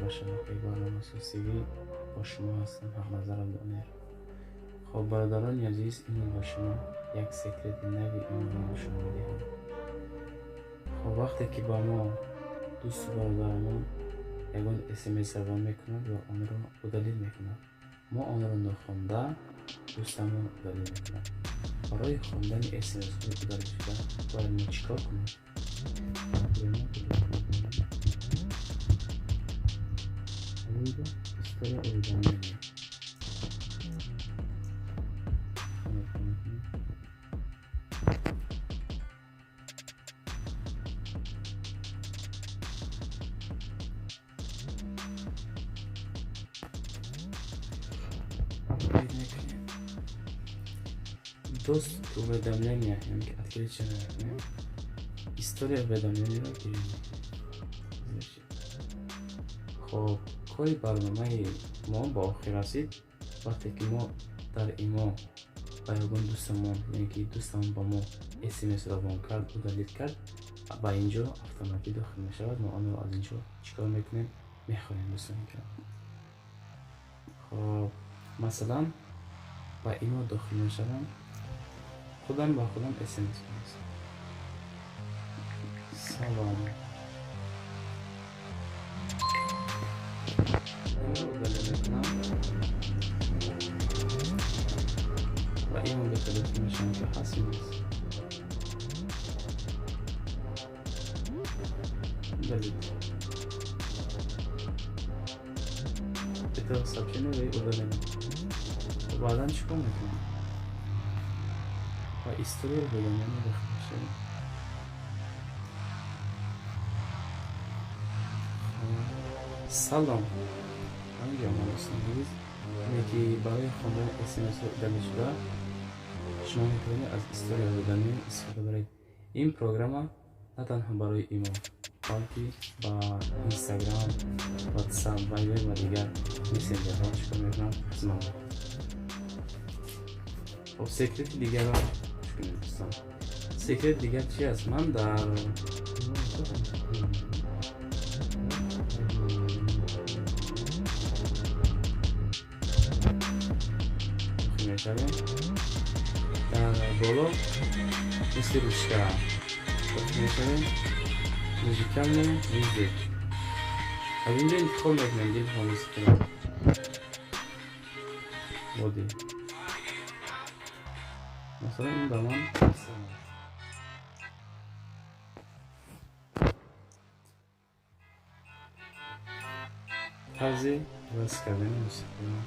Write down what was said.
Ва шабакаи барномасозӣ бо шумо ҳастам Ҳақназар Абдуамир. Хоб, бародарони азиз, имрӯз ба шумо як секрети нави имрӯзро нишон медиҳам. Хоб, вақте ки ба мо дӯсту бародарамон ягон СМС равон мекунад ва онро удалить мекунад, мо онро нохонда дӯстамон удалить мекунад. Барои хондани СМС-ҳои удалить шуда бояд мо чӣ кор кунем? Аз инҷо история уведомления мекунем. Доступ к уведомления, яъне ки открытие мекунем. История уведомления-ро гирем. Хоб, кори барномаи мо ба охир расид. Вақте ки мо дар имо ба ягон дӯстамон, яъне ки дӯстамон ба мо СМС равон кард, удалить кард, ба ин ҷо автоматӣ дохил мешавад. Мо онро аз ин ҷо чӣ кор мекунем? Мехонем, дӯстони гиромӣ. Хоб, масалан, ба имо дохил мешавам, худам ба худам СМС менависам. Салом. Инро удалить мекунам ва имо дохил мешавам, ки ҳаст нест. Удалить. Это сообщение вы удалили. Баъдан чӣ кор мекунем? Ва история уведомления дохил мешавем. Салом. Ҳаминҷо мо, дӯстони азиз, ине ки барои хондани СМС-ҳо удалить шуда, шумо метавонед аз история уведомления истифода баред. Ин программа на танҳо барои имо, балки ба Инстаграм, Ватсап, Вайбер ва дигар мессенҷерҳо чӣ кор мекунам? Хизмат мекунам. Хоб, секрети дигарро чӣ кунем, дӯстон? Секрет дигар чи аст? Ман дар мешавем, дар боло мисли ручка дохил мешавем, музыкальный мюзик. Аз инҷо интихоб мекунем дилхоҳ мусиқиро. Боди. Масалан, ин ба ман писанд аст. Тарзи васл кардани мусиқиро